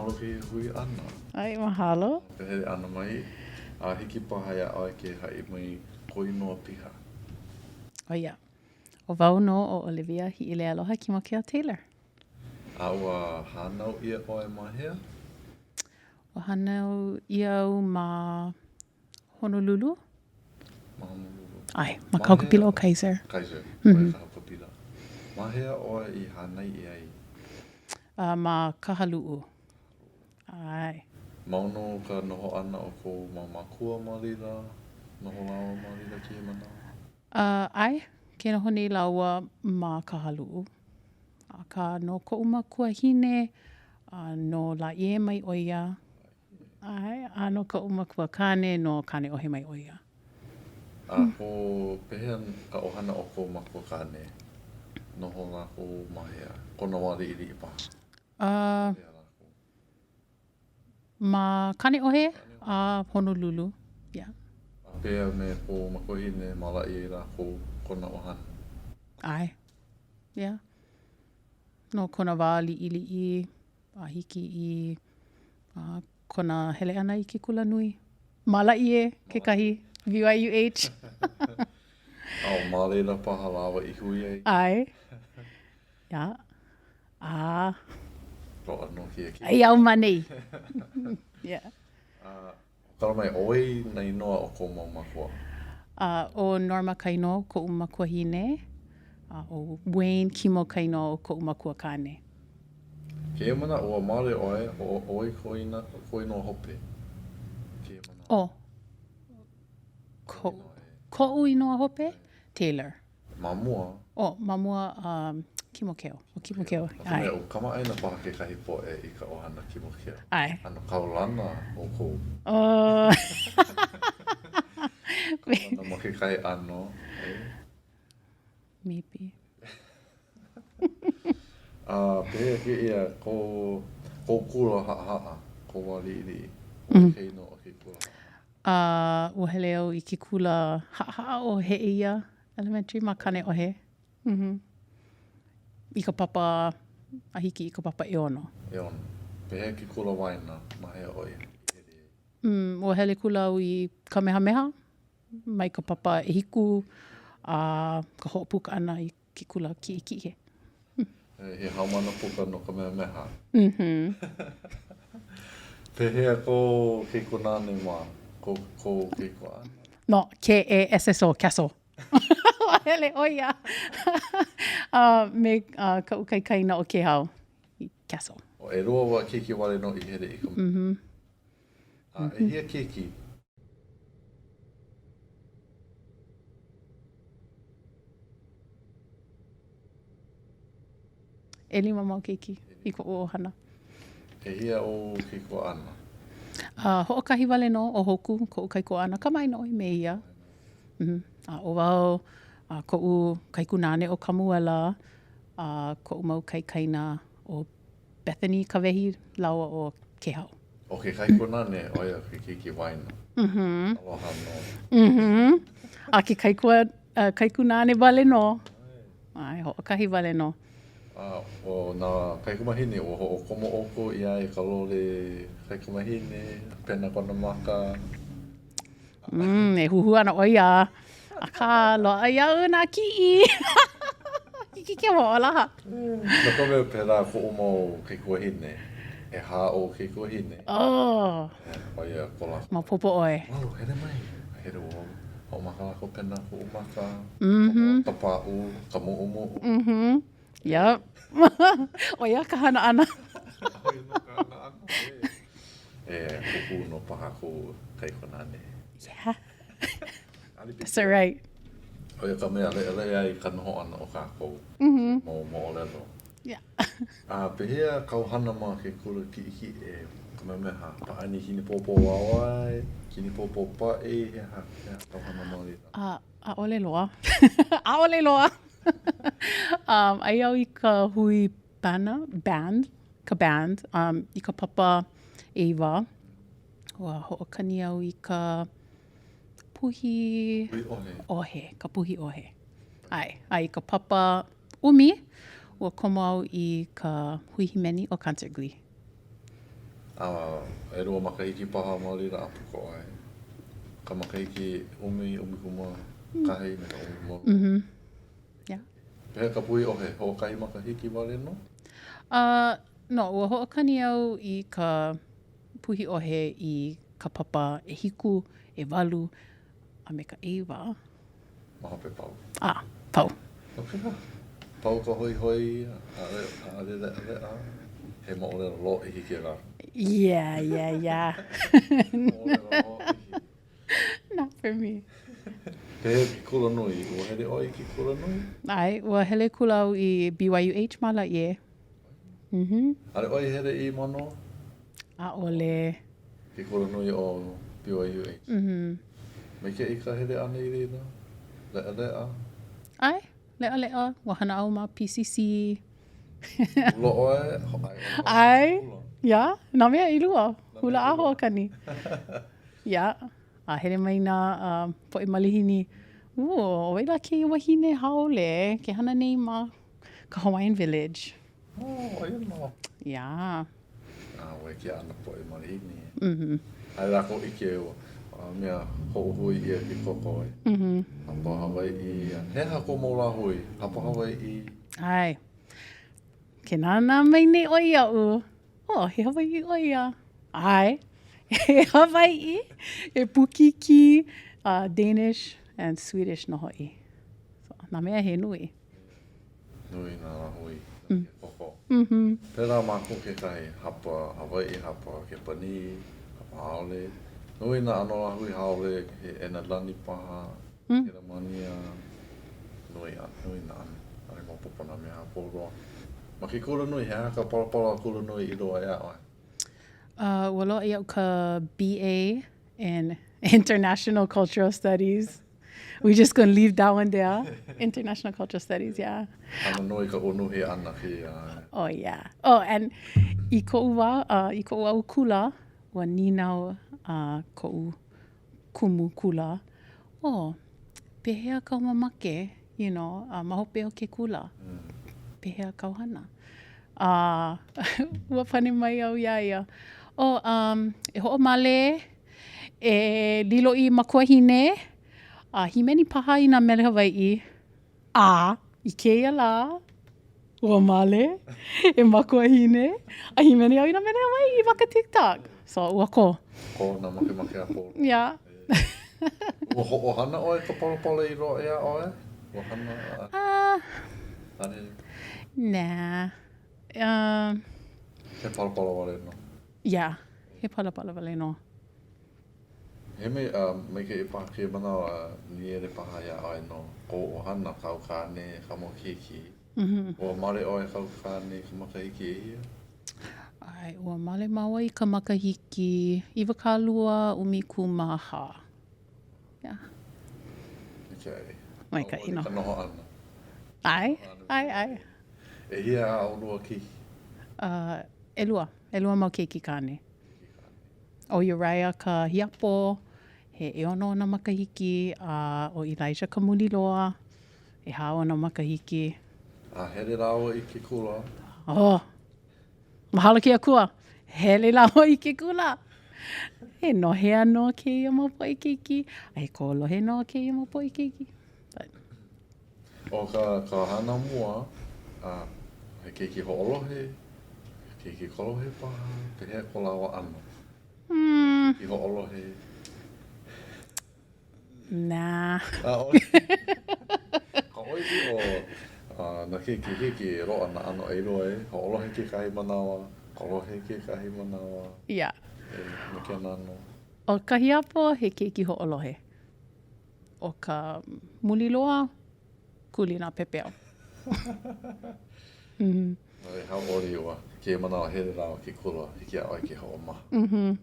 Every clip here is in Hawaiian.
Mahalo kēia hui ʻana. ʻAe, mahalo. Ka hele ʻana mai, a hiki paha iā ʻoe ke haʻi mai kou inoa piha. ʻO ia. ʻO wau nō ʻo Olivia Hiʻileialoha Kimokeo Taylor. A ua hānau ʻia ʻoe ma hea? Ua hānau ʻia au ma Honolulu. Ma Honolulu. ʻAe, ma ka haukapila ʻo Kaiser. Kaiser, mm -hmm. ka haukapila. Ma hea ʻoe i hānai ʻia ai? Uh, ma Kahaluʻu. ʻAe. Mau nō ka noho ʻana o kou mau mākua ma laila? Noho lāua ma laila kēia manawa? Uh, ʻae, ke noho nei lāua ma Kahaluʻu. Akā, no koʻu makuahine, uh, no Lāʻie mai ʻo ia. ʻAe, a no koʻu makua kāne, no Kāneʻohe mai ʻo ia. A ko, pehea ka ʻohana o kou makua kāne? Noho lākou ma hea? Kona wā liʻiliʻi paha? Uh, ma Kāneʻohe a Honolulu, yeah. A pehea me kou makuahine ma Lāʻie lākou kona ʻohana? ʻAe, yeah. No kona wā liʻiliʻi a hiki i uh, kona hele ʻana i ke kula nui. Ma Lāʻie kekahi, BYUH. A ʻo ma laila paha lāua i hui ai? ʻAe. Yeah. A. Loaʻa nō kēia keiki. Ai au ma nei. Yeah. A, kala mai, ʻo wai nā inoa o kou mau mākua? A, ʻo Norma ka inoa o koʻu makuahine, a ʻo Wayne Kimo ka inoa o koʻu makuakāne. Kēia manawa, ua male ʻoe, ʻo ʻo wai kou kou inoa hope? Kēia manawa. ʻO ko, koʻu inoa hope? Taylor. Ma mua. Oh, ma mua, um, Kimokeo. ʻO Kimokeo, ʻae. No ka mea, ua kamaʻāina paha kekahi poʻe i ka ʻohana Kimokeo. ʻAe. ʻAno kaulana ʻoukou. Oh. Kaulana ma kekahi ʻano, eh? Maybe. A pehea kēia kou, kou kula haʻahaʻa, kou wā liʻiliʻi? ʻO wai ka inoa o ke kula haʻahaʻa? A ua hele au i ke kula haʻahaʻa ʻo Heʻeia Elementary ma Kaneʻohe. Mm-hmm. I ka papa, a hiki i ka papa ʻeono. ʻEono. Pehea ke kula waena, ma hea ʻoe i hele ai? Mm, ua hele kula au i Kamehameha, mai ka papa ʻehiku a ka hoʻopuka ʻana i ke kula kiʻekiʻe. He haumāna puka no Kamehameha. Mm-hmm. Pehea kou keikunāne mā? Kou, kou keikuaʻana? No, K-A-S-S-O, Kasso. Ua hele ʻo ia uh, me uh, kaʻu kaikaina ʻo Kehau i Kasso. ʻO ʻelua wā keiki wale nō i hele i ka... Mm-hmm. A ʻehia keiki? ʻElima mau keiki i koʻu ʻohana. ʻEhia ou keikuaʻana? A hoʻokahi wale nō ʻo Hoku, koʻu kaikuaʻana, kamaʻāina ʻoe me ia. Mm-hmm. A ʻo wau, a koʻu kaikunāne ʻo Kamuela, a koʻu mau kaikaina ʻo Bethany Kawehi lāua ʻo Kehau. ʻO ke kaikunāne, ʻo ia ke keiki waena. Mm-hmm. Aloha nō. Mm-hmm. A ke kaikua, uh, kaikunāne wale nō. ʻAe, hoʻokahi wale nō. A ʻo nā kaikamahine, ua hoʻokomo ʻoukou iā ia i ka lole kaikamahine, pena kona maka. Mm, e huhū ana ʻo ia. Akā, loaʻa iaʻu nā kiʻi. Hiki ke hoʻolaha. No ka mea, pēlā koʻu mau keikuahine. ʻEhā oʻu keikuahine. Oh. ʻO ia ko lākou. Maopopo ʻoe. Malu, hele mai. Hele wau. Hoʻomaka lākou pena koʻu maka. Mm-hmm. Ka pāʻū, ka muʻumuʻu. Mm-hmm. Yep. ʻO ia ka hana ʻana. ʻO ia nō ka hana ʻana. E huhū nō paha kou kaikunāne. Yeah. That's all right. ʻO ia ka mea leʻaleʻa ai ka noho ʻana o kākou mm-hmm. mau moʻolelo. Yeah. A pehea kāu hana ma ke kula kiʻekiʻe Kamehameha? Pāʻani kinipōpō wāwae, kinipōpō paʻi, he aha, he aha kāu hana ma laila? Uh, ʻaʻole loa. ʻAʻole loa. um, aia au i ka hui bana, band, ka band, um, i ka papa ʻeiwa. Ua hoʻokani au i ka puhi... Puhi ʻohe. ʻOhe, ka puhi ʻohe. ʻAe, a i ka papa ʻumi, ua komo au i ka hui hīmeni ʻo Concert Glee. A ʻelua makahiki paha ma laila a puka ʻoe. Ka makahiki ʻumi, ʻumikūmākahi me ka ʻumikūmālua. Mm-hmm. Yeah. Pehea ka puhi ʻohe, hoʻokahi makahiki wale nō? Uh, no, ua hoʻokani au i ka puhi ʻohe i ka papa ʻehiku, ʻewalu, a me ka ʻeiwa. Ma hope pau. Ah, pau. No ke aha? Pau ka hoihoi, ʻaʻole, ʻaʻole leʻaleʻa. He moʻolelo lōʻihi kēlā. Yeah, yeah, yeah. Moʻolelo lōʻihi. Not for me. Pehea ke kula nui? Ua hele ʻoe i ke kula nui? ʻAe, ua hele kula au i BYUH ma Laie. Mm-hmm. ʻAʻole ʻoe i hele i Mānoa? ʻAʻole. Ke kula nui o BYUH. Mm-hmm. Maikaʻi ka hele ʻana i laila? Leʻaleʻa? ʻAe, leʻaleʻa. Ua hana au ma PCC. Hula ʻoe? ʻAe, yeah, nā mea ʻelua. Hula a hoʻokani. Yeah. A hele mai nā uh, poʻe malihini, Ū, ʻo wai lā kēia wahine haole ke hana nei ma ka Hawaiian Village. Oh, aia nō. Yeah. A ua ke ana poʻe malihini. Mm-hmm. ʻAʻole lākou ʻike ua mea hoʻohui ʻia ke koko e. Mm-hmm. Hapa Hawaiʻi. He aha kou mau lāhui? Hapa Hawaiʻi? ʻAe. Ke nānā mai nei ʻoe iaʻu. Oh, he Hawaiʻi ʻoe ia. ʻAe. He Hawaiʻi, he Pukiki, uh, Danish, and Swedish nō hoʻi. So, nā mea he nui. Nui nā lāhui no ke koko. Mm-hmm. Pēlā mākou kekahi, hapa Hawaiʻi, hapa Kepanī, hapa haole. Nui nā ʻano lāhui haole, he ʻEnelani paha, mm. Kelemānia, nui, nui nā ʻano. ʻAʻole maopopo nā mea a pau loa. Ma ke kula nui, he aha ka palapala kula nui i loaʻa iā ʻoe? Uh, ua loaʻa iaʻu ka BA in International Cultural Studies. We just gonna leave that one there. International Cultural Studies, yeah. Hana nui ka unuhi ʻana kēia. Oh, yeah. Oh, and i koʻu wā, uh, i koʻu au kula, ua nīnau uh, koʻu kumu kula, oh, pehea kāu mamake, you know, uh, ma hope o ke kula? Mm. Pehea kāu hana? A uh, ua pane mai au iā ia, oh, um, e hoʻomale, E lilo i makuahine, a hīmeni paha i nā mele Hawaiʻi, a i kēia lā, ua male, he makuahine, a hīmeni au i nā mele Hawaiʻi ma ka TikTok. So, ua kō. Kō nā makemake a pau. Yeah. Ua hoʻohana ʻoe i ka palapala i loaʻa iā ʻoe? Ua hana? Uh, ʻAʻole? Nah. Uh, he palapala wale nō? Yeah, he palapala wale nō. He mea uh, maikaʻi paha kēia manawa, nīele paha iā ʻoe no kou ʻohana, kāu kāne, kāu mau keiki. Mm -hmm. Ua male ʻoe kāu kāne i ka makahiki ʻehia? ʻAe, ua male māua i ka makahiki 20 14. Yeah. Maikaʻi. Maikaʻi nō. Ka noho ʻana. ʻAe, ʻae, ʻae. ʻEhia a ʻolua keiki? Uh, ʻelua. ʻElua mau keiki kāne. ʻO Uriah ka hiapo, he ʻeono ona makahiki, a ʻo Elijah ka muli loa, ʻehā ona makahiki. A hele lāua i ke kula? Oh, mahalo ke Akua, hele lāua i ke kula. He nohea nō kēia mau poʻe keiki, a he kolohe nō kēia mau poʻe keiki. But. ʻO ka, ka hana mua, a he keiki hoʻolohe, he keiki kolohe paha, pehea ko lāua ʻano? Mm. Keiki hoʻolohe. Nah. ʻAʻole. Ka ʻoiaʻiʻo, uh, nā keiki hiki e loaʻa nā ʻano ʻelua e, hoʻolohe kekahi manawa, kolohe kekahi manawa. Yeah. E, me kēnā nō. ʻO ka hiapo, he keiki hoʻolohe. ʻO ka muli loa, kuli nā pepeiao. mm. E hauʻoli ua kēia manawa hele lāua ke kula, hiki iā ʻoe ke hoʻomaha. Mm -hmm.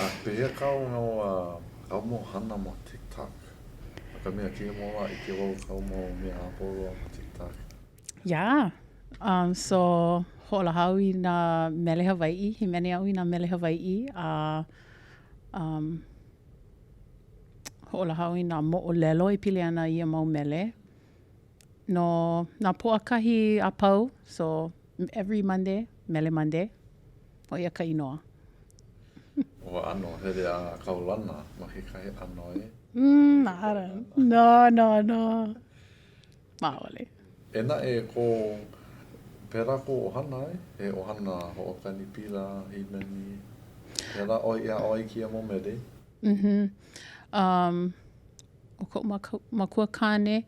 A pehea kāu mau, uh, kāu mau hana ma TikTok? No ka mea, kēia mau lā, ʻike wau kāu mau mea a pau loa ma TikTok. Yeah. Um, so, hoʻolaha au i nā mele Hawaiʻi, hīmeni au i nā mele Hawaiʻi, a um, hoʻolaha au i nā moʻolelo e pili ana i ia mau mele. No nā Pōʻakahi a pau, so every Monday, Mele Monday. ʻO ia ka inoa. Ua ʻano hele a kaulana ma kekahi ʻano e. Mm, I don't, no, no, no. ʻAʻole. E naʻe ko, pēlā kou ʻohana e, he ʻohana hoʻokani pila, hīmeni, pēlā ʻoe i aʻo ai kēia mau mele. Mm-hmm. Um, ʻo koʻu makua kāne,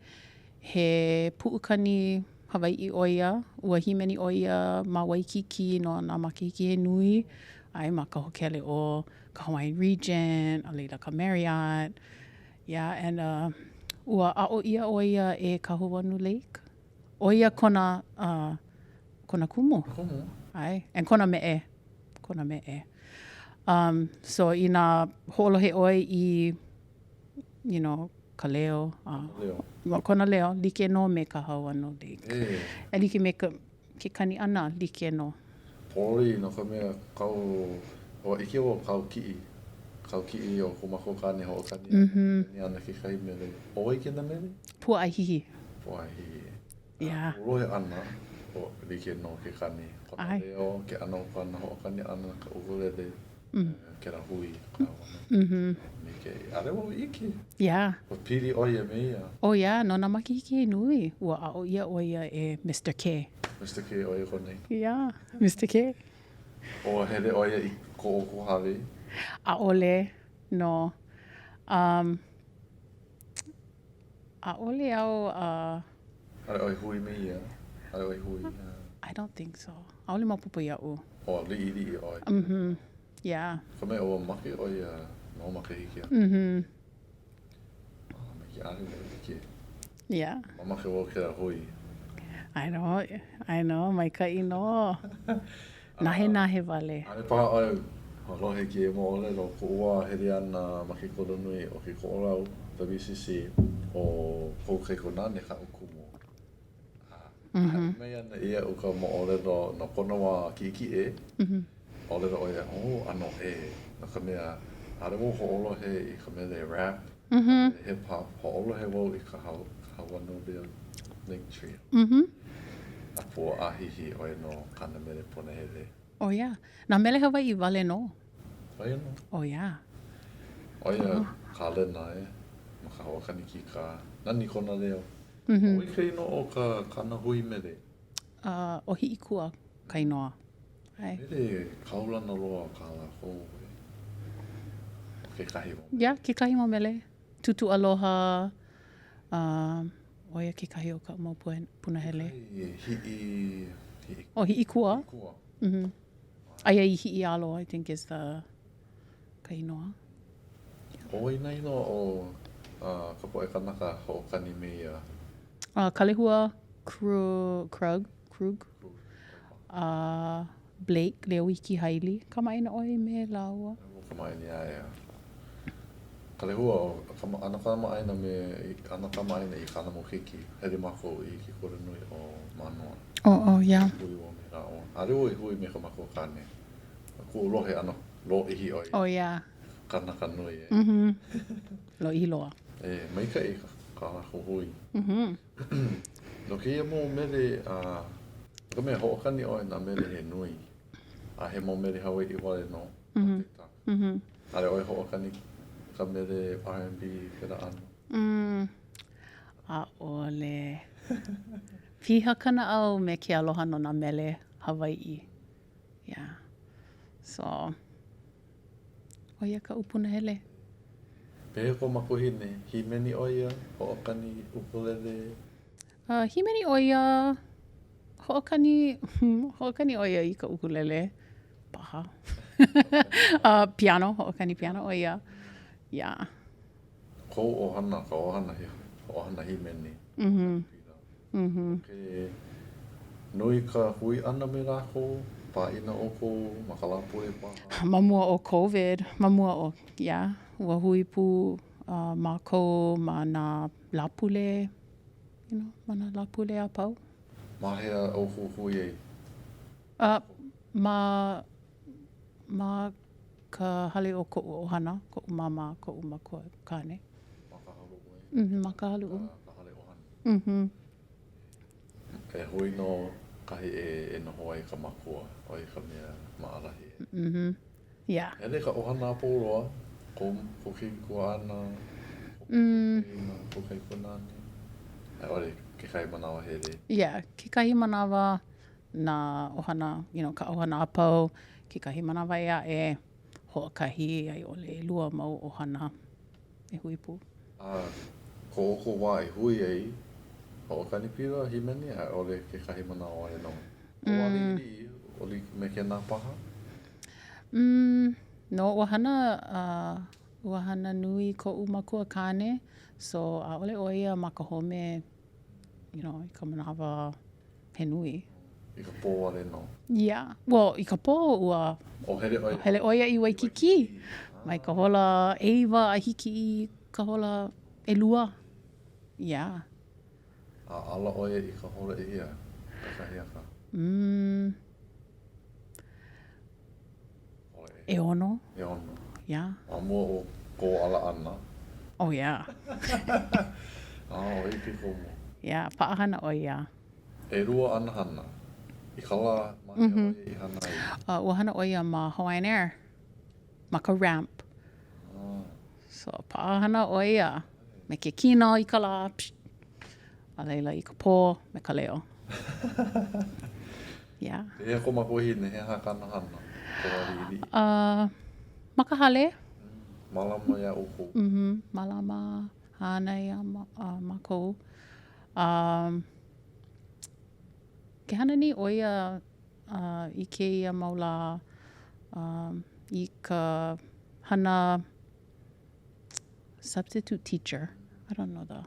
he puʻukani Hawaiʻi ʻo ia. Ua hīmeni ʻo ia ma Waikīkī no nā makahiki he nui, ʻae ma ka hōkele ʻo ka Hawaiian Regent, a laila ka Marriott. Yeah, and uh, ua aʻo ʻia ʻo ia e Kahuanu Lake. ʻO ia kona, uh, kona kumu. Kumu. ʻAe, and kona meʻe. Kona meʻe. Um, so inā hoʻolohe ʻoe i, you know, ka leo, uh, leo. kona leo, like nō me Kahauanu Lake. E. E like me ka, ke kani ʻana, like nō. Poli, no ka mea, kau, ua ʻike wau kāu kiʻi, kāu kiʻi o ko mākou kāne hoʻokani mm -hmm. ana kekahi mele. ʻO wai kēnā mele? Pua ʻAihihi. Pua ʻAihihi. Yeah. Lohe ʻana, ʻo like nō ke kani. Kona leo, ke ʻano o kāna hoʻokani ʻana, ka ʻukulele, mm. kēlā hui, ka mm -hmm. Like, ʻaʻole wau ʻike. Yeah. Ua pili ʻo ia me ia. Oh yeah, no nā makahiki he nui, ua aʻo ʻia ʻo ia e Mister K. Mister K, ʻo ia kona. Yeah, Mister K. Ua hele ʻo ia i ko ʻoukou hale? ʻAʻole, no. Um, ʻaʻole au uh... ʻAʻole ʻoe hui me ia? ʻAʻole ʻoe hui? I don't think so. ʻAʻole maopopo iaʻu. Oh, liʻiliʻi ʻoe. Mhm. Yeah. Ka mea ua make ʻo ia mau makahiki aku. Mhm. Oh, me ke ʻaʻole wau ʻike. Yeah. Mamake wau kēlā hui. I know, I know, maikaʻi nō. Nahenahe wale. ʻAʻole paha ʻoe lohe i kēia moʻolelo, koʻu wā hele ana ma ke kulanui o ke Koʻolau, WCC, ʻo koʻu kaikunāne kaʻu kumu. A haʻi mai ana iaʻu ka moʻolelo no kona wā kiʻekiʻe, ʻōlelo ʻo ia, oh, ʻano ʻē, no ka mea, ʻaʻole wau hoʻolohe i ka mele rap, mele hip hop, hoʻolohe wau i ka Kahauanu Lake Trio. A Pua ʻĀhihi, ʻo ia nō kāna mele punahele. Oh yeah. Nā mele Hawaiʻi wale nō. ʻO ia nō? Oh yeah. ʻO ia kālena e ma ka hoʻokani kīkā. Nani kona leo. ʻO wai ka inoa o ka kāna hui mele? Uh, ʻo Hiʻikua ka inoa. ʻAe. Mele kaulana loa kā lākou e. Kekahi mau mele. Yeah, kekahi mau mele. Tutu Aloha, uh, ʻo ia kekahi o kaʻu mau punahele. Kekahi hiʻi, hiʻi. ʻO Hiʻikua. Hiʻikua. Mm-hmm. Aia i Hiʻialo, I think is the ka inoa. ʻO wai nā inoa o uh, ka poʻe kanaka hoʻokani me ia? Uh, Kalehua Krug, Krug, Krug. Uh, Blake Leoiki Haili. Kamaʻāina ʻoe me lāua? Ua kamaʻāina iā ia. Kalehua, ʻano kamaʻāina me, ʻano kamaʻāina i kāna mau keiki. Hele mākou i ke kulanui o Mānoa. Oh, oh, yeah. Hui wau me lāua. ʻAʻole wau i hui me ka makuakāne. Kuʻu lohe ʻano lōʻihi ʻo ia. Oh, yeah. Kanaka nui e. Mm-hmm. Lōʻihi loa. E, maikaʻi kā lākou hui. Mm-hmm. No kēia mau mele, a no ka mea, hoʻokani ʻoe nā mele he nui, a he mau mele Hawaiʻi wale nō ma mm-hmm. TikTok. Mm-hmm. ʻAʻole ʻoe hoʻokani ka mele R&B kēlā ʻano? Mm, ʻaʻole. Piha ka naʻau me ke aloha no nā mele Hawaiʻi. Yeah. So, ʻO ia kaʻu punahele. Pehea kou makuahine, hīmeni ʻo ia, hoʻokani ʻukulele? Uh, hīmeni ʻo ia, hoʻokani, hoʻokani ʻo ia i ka ʻukulele paha. uh, piano, hoʻokani piano ʻo ia. Yeah. Kou ʻohana, ka ʻohana, he ʻohana hīmeni. Mm-hmm. Mm-hmm. Ke nui ka hui ʻana me lākou, pāʻina ʻoukou ma ka Lāpule paha? Ma mua o COVID, ma mua o, yeah, ua hui pū uh, mākou ma nā Lāpule, you know, ma nā Lāpule a pau. Ma hea ʻoukou hui ai? Uh, ma, ma ka hale o koʻu ʻohana, koʻu māmā, koʻu makua kāne. Ma Kahaluʻu e? Mm-hmm, ma Kahaluʻu. Ka, ka hale ʻohana. Mm-hmm. E hui nō. Kahi e, e noho ai ka makua, ʻo ia ka mea maʻalahi. Mm-hmm. Yeah. Hele ka ʻohana a pau loa, ko, ko keiki kuaʻana, ko mm. ko kaikunāne, a i ʻole kekahi manawa hele. Yeah, kekahi manawa nā ʻohana, you know, ka ʻohana a pau, kekahi manawa ʻē aʻe, hoʻokahi a i ʻole ʻelua mau ʻohana e hui pū. A ko ʻoukou wā e hui ai, hoʻokani pila, hīmeni, a i ʻole kekahi manawa wale nō? Ko wā liʻiliʻi, ʻo like me kēnā paha? Mm, no, ua hana, uh, ua hana nui koʻu makua kāne, so ʻaʻole ʻo ia ma ka home, you know, i ka manawa he nui. I ka pō wale nō? Yeah. Well, i ka pō, ua... O hele ʻo ia? Hele ʻo ia i Waikīkī. Mai ka hola ʻeiwa a hiki i ka hola ʻelua. Yeah. A ala ʻo ia i ka hola ʻehia kakahiaka? Mm. ʻEono. ʻEono. Yeah. Ma mua o kou ala ʻana. Oh, yeah. Ah, ʻo ia ke kumu. Yeah, paʻahana ʻo ia. ʻElua āna hana. I ka lā, ma hea ʻo ia i hana ai? Uh, ua hana ʻo ia ma Hawaiian Air, ma ka ramp. Ah. So, paʻahana ʻo ia me ke kino i ka lā, psh, a laila i ka pō me ka leo. Yeah. Pehea kou makuahine, he aha kāna hana? Ka wā liʻiliʻi? Uh, ma ka hale. Mm, mālama iā ʻoukou? Mm-hmm, mālama, hānai iā uh, mākou. Um, ke hana nei ʻo ia uh, i kēia mau lā um, i ka hana substitute teacher. I don't know the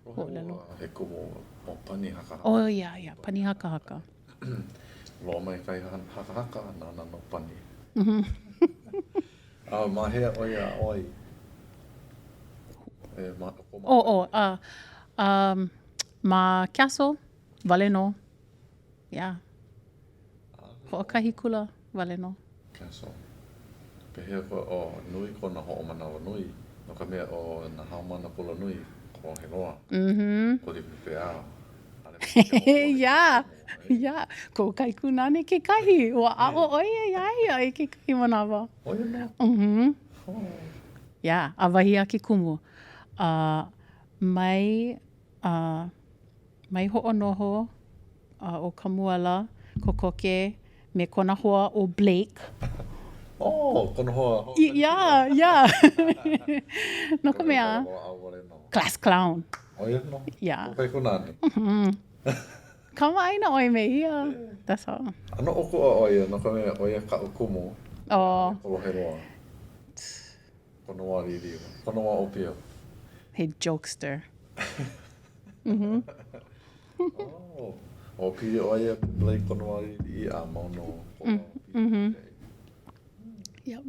ʻōlelo. He kumu o pani hakahaka. Oh, yeah, yeah, pani hakahaka. Loaʻa mai kahi hakahaka, nāna nō pani. A ma hea ʻo ia aʻo ai? E, ma, ko Oh, oh, uh, um, ma Castle wale nō. Yeah. Hoʻokahi kula wale nō. Castle. Pehea ko, oh, nui kona hoʻomanawanui, no ka mea, ʻo nā haumāna kula nui, kolohe loa. Mm-hmm. Koli pepeiao. Yeah, yeah. Kou kaikunāne kekahi. Ua aʻo ʻo ia iā ia i kekahi manawa. ʻO ia nō? Mm-hmm. Oh. Yeah, a wahi a ke kumu, uh, mai, uh, Mai hoʻonoho ʻo Kamuela kokoke me kona hoa ʻo Blake. Oh, kona hoa. Yeah, yeah. No ka mea, class clown. ʻO ia nō? Yeah. Kou kaikunāne? Mm-hmm. Kamaʻāina ʻoe me ia. That's all. ʻAno ʻokoʻa ʻo ia, no ka mea, ʻo ia kaʻu kumu. Oh. Kolohe loa. Kona wā liʻiliʻi. Kona wā ʻōpio. He jokester. Oh, ʻo pili ʻo ia me Blake kona wā liʻiliʻi a mau nō kona pili. Mm-hmm. Yep.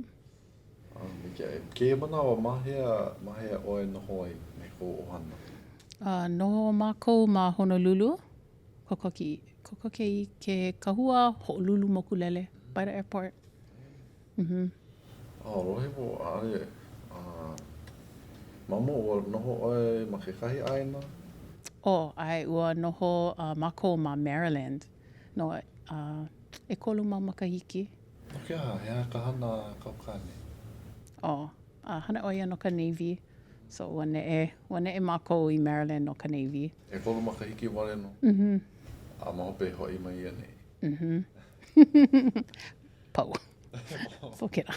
Ah, maikaʻi. Kēia manawa, ma hea, ma hea ʻoe noho ai me kou ʻohana? Uh, noho mākou ma Honolulu, kokoke, kokoke i ke kahua hoʻolulu mokulele by the airport. Mm-hmm. Oh, lohe wau, ʻaʻole, uh, ma mua ua noho ʻoe ma kekahi ʻāina? Oh, ʻae, ua noho uh, mākou ma Maryland no uh, ʻekolu mau makahiki. No ke aha? He aha ka hana a kāu kāne? Oh, uh, hana ʻo ia no ka Navy. So ua neʻe, ua neʻe mākou i Maryland no ka Navy. ʻEkolu makahiki wale nō? Mm-hmm. A ma hope hoʻi mai i ʻaneʻi? Mm-hmm. Pau. Pau kēlā.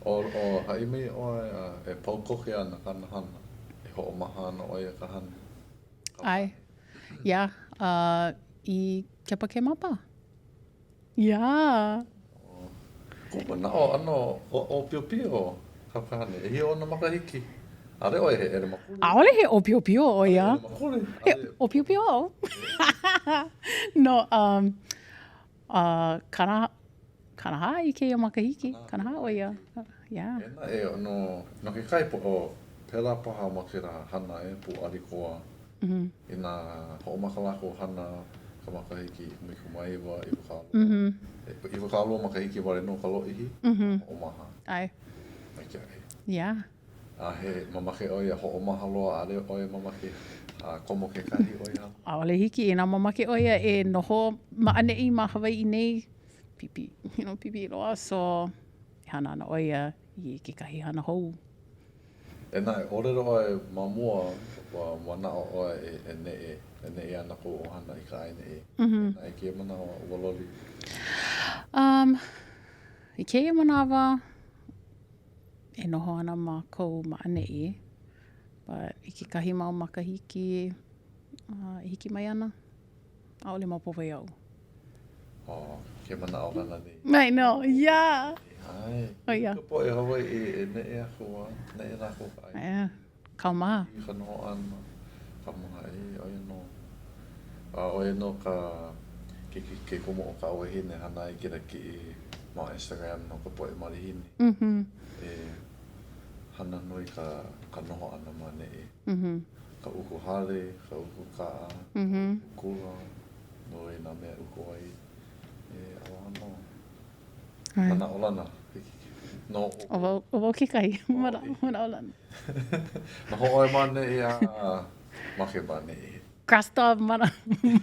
ʻO, ʻo, haʻi mai ʻoe, e pau koke ana kāna hana. E hoʻomaha ana ʻo ia ka hana. ʻAe. Yeah. Uh, i Kepakemapa. Yeah. Koʻu manaʻo, ʻano ʻōpiopio kāu kāne. ʻEhia ona makahiki? ʻAʻole ʻo ia he ʻelemakule. ʻAʻole he ʻōpiopio ʻo ia. ʻelemakule. He ʻōpiopio au. No, um, Uh, kana, 40 i kēia makahiki. 40 ʻo ia. Yeah. E naʻe, no, no kekahi poʻe, oh, pēlā paha ma kēlā hana e pūʻali koa. Mm -hmm. Inā hoʻomaka lākou hana ka makahiki 19, 20. Mm -hmm. 20 makahiki wale nō ka lōʻihi, mm -hmm. hoʻomaha. ʻAe. Maikaʻi. Yeah. A he mamake ʻoe e hoʻomaha loa, ʻaʻole ʻoe mamake a komo kekahi ʻoihana? ʻAʻole hiki inā mamake ʻo ia e noho ma ʻaneʻi ma Hawaiʻi nei, pipi, you know, pipi loa, so e hana ana ʻo ia i kekahi hana hou. E naʻe, ʻōlelo ʻoe ma mua, ua manaʻo ʻoe e neʻe, e neʻe ana kou ʻohana i ka ʻāina ʻē. Mm-hmm. I kēia manawa, ua loli? Um, i kēia manawa, e noho ana mākou ma ʻaneʻi, but i kekahi mau makahiki uh, e hiki mai ana, ʻaʻole maopopo iaʻu. Oh, ke manaʻolana nei. I know, yeah. ʻAe. Oh, yeah. Ka poʻe Hawaiʻi e neʻe aku a, neʻe lākou ka ʻāina. Yeah, kaumaha. I ka noho ʻana, kaumaha, e, ʻo ia nō. A ʻo ia nō ka, ke, ke, ke kumu o kaʻu wahine hana ai kēlā kiʻi ma Instagram no ka poʻe malihini. Mm -hmm. E hana nui ka, ka noho ʻana ma ʻaneʻi. Mm -hmm. Ka uku hale, ka uku kaʻa, mm -hmm. uku kula, nui nā mea uku ai. E aloha nō. Manaʻolana. No. ʻO wau, ʻo wau kekahi. Mana, manaʻolana. Noho ʻoe ma ʻaneʻi a make ma ʻaneʻi. Crossed off mana,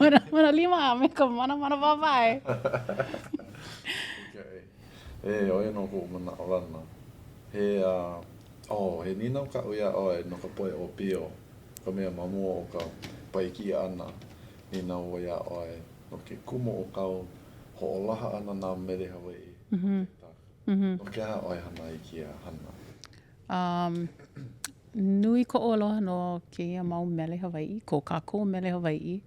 mana, mana lima a me ka mana, mana wāwae. E, ʻo ia nō koʻu manaʻolana. He, uh, oh, he nīnau kaʻu iā ʻoe no ka poʻe ʻōpio, ka mea ma mua o ka paʻi kiʻi ʻana, nīnau wau iā ʻoe no ke kumu o kāu hoʻolaha ʻana nā mele Hawaiʻi ma TikTok. No ke aha ʻoe hana i kēia hana? Um, nui koʻu aloha no kēia mau mele Hawaiʻi, ko kākou mele Hawaiʻi.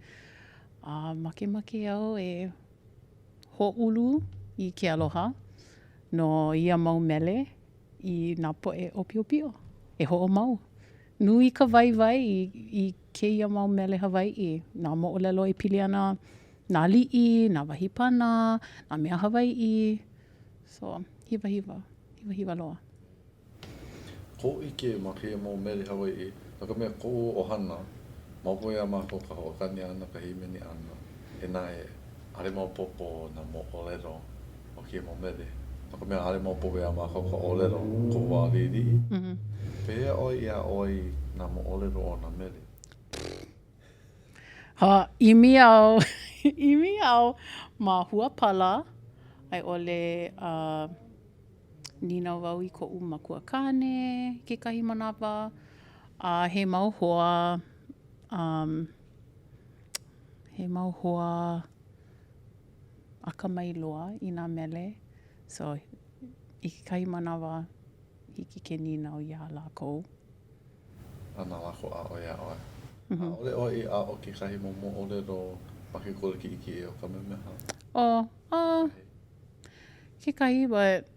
A makemake au e hōʻulu i ke aloha no ia mau mele i nā poʻe ʻōpiopio e hoʻomau. Nui ka waiwai i, i kēia mau mele Hawaiʻi, nā moʻolelo e pili ana nā aliʻi, nā wahi pana, nā mea Hawaiʻi. So, hiwahiwa, hiwahiwa loa. Kou ʻike ma kēia mau mele Hawaiʻi, no ka mea, koʻu ʻohana, maopopo iā mākou ka hoʻokani ʻana, ka hīmeni ʻana, e naʻe, ʻaʻole maopopo nā moʻolelo o kēia mau mele, no ka mea, ʻaʻole maopopo iā mākou ka ʻōlelo koʻu wā liʻiliʻi. Pehea ʻoe i aʻo ai nā moʻolelo o nā mele? Ha, ʻimi au, ʻimi au ma Huapala, a i ʻole, uh, Nīnau wau i koʻu makuakāne kekahi manawa, a he mau hoa, um, he mau hoa akamai loa i nā mele. So, i kekahi manawa, hiki ke nīnau iā lākou. A na lākou aʻo iā ʻoe. ʻAʻole ʻoe i aʻo kekahi mau moʻolelo ma ke kula kiʻekiʻe o Kamehameha? Oh, uh, Kekahi, but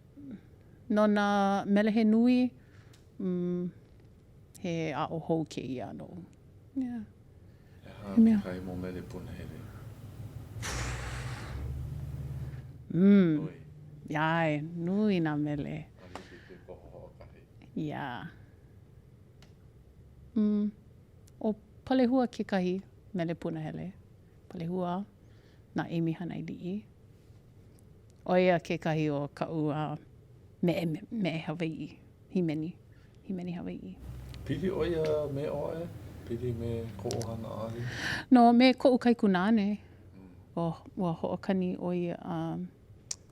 no nā mele he nui, mm, he aʻo hou kēia noʻu. Yeah. He aha kekahi mau mele punahele? Mm. Nui. ʻAe, nui nā mele. A hiki ke koho hoʻokahi. Yeah. Mm. ʻO Palehua kekahi mele punahele. Palehua na Amy Hānailiʻi. ʻO ia kekahi o kaʻu meʻe, meʻe Hawaiʻi, hīmeni, hīmeni Hawaiʻi. Pili ʻo ia me ʻoe? Pili me kou ʻohana ʻaʻole? No, me koʻu kaikunāne. Mm. Ua hoʻokani ʻo ia, um,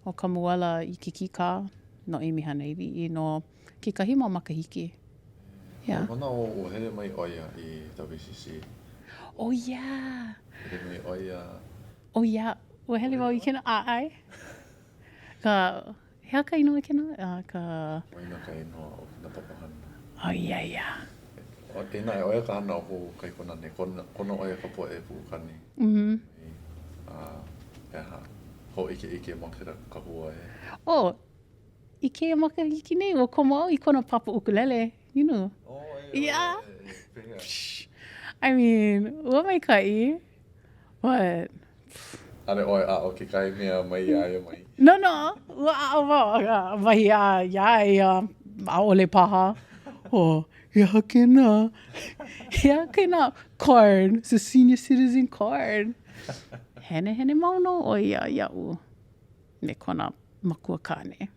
ʻo Kamuela i ke kīkā no Amy Hānailiʻi no kekahi mau makahiki. Yeah. Manaʻo ua hele mai ʻo ia i WCC. Oh yeah. Hele mai ʻo ia. Oh yeah, ua hele wau i kēnā, ʻae. Ka, he aha ka inoa kēnā? Uh, ka... Waena ka inoa o kēnā papahana. Oh yeah, yeah. E naʻe, ʻo ia ka hana o koʻu kaikunāne, kono, kono ʻo ia ka poʻe puʻukani. Mm -hmm. A, he aha, hōʻikeʻike ma kēlā kahua e. Oh, i kēia makahiki nei, ua komo au i kona papa ʻukulele, you know. Oh, e, yeah. E, e, pehea? I mean, ua maikaʻi. But. ʻAʻole ʻoe aʻo kekahi mea mai iā ia mai? No, no, ua aʻo wau, akā, wahi a iā ia, ʻaʻole paha. Oh, he aha kēnā? He aha kēnā card? It's a senior citizen card. Henehene mau nō ʻo ia iaʻu me kona makuakāne.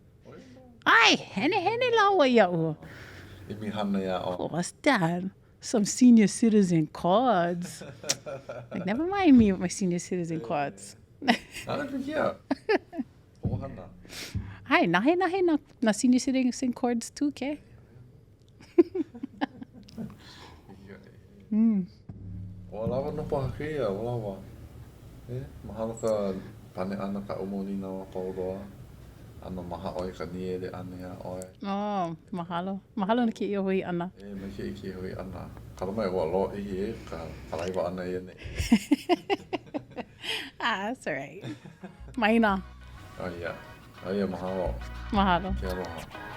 ʻAe, henehene lāua iaʻu. ʻImi hana iā ʻoe. Oh, what's that? Some senior citizen cards. Like, never mind me with my senior citizen cards. ʻAʻole pilikia. Hoʻohana. ʻAe, nahenahe nā, nā senior citizen cards too, ke? mm. Ua lawa nō paha kēia, ua lawa. E, mahalo ka pane ʻana kaʻu mau nīnau a pau loa. ʻAno mahaʻoi ka nīele ʻana iā ʻoe. Oh, mahalo. Mahalo no kēia hui ʻana. E, maikaʻi kēia hui ʻana. Kala mai ua lōʻihi e ka kalaiwa ʻana ia nei. ah, that's all right. Maina. Oh, yeah. Oh, yeah, mahalo. Mahalo. Ke aloha.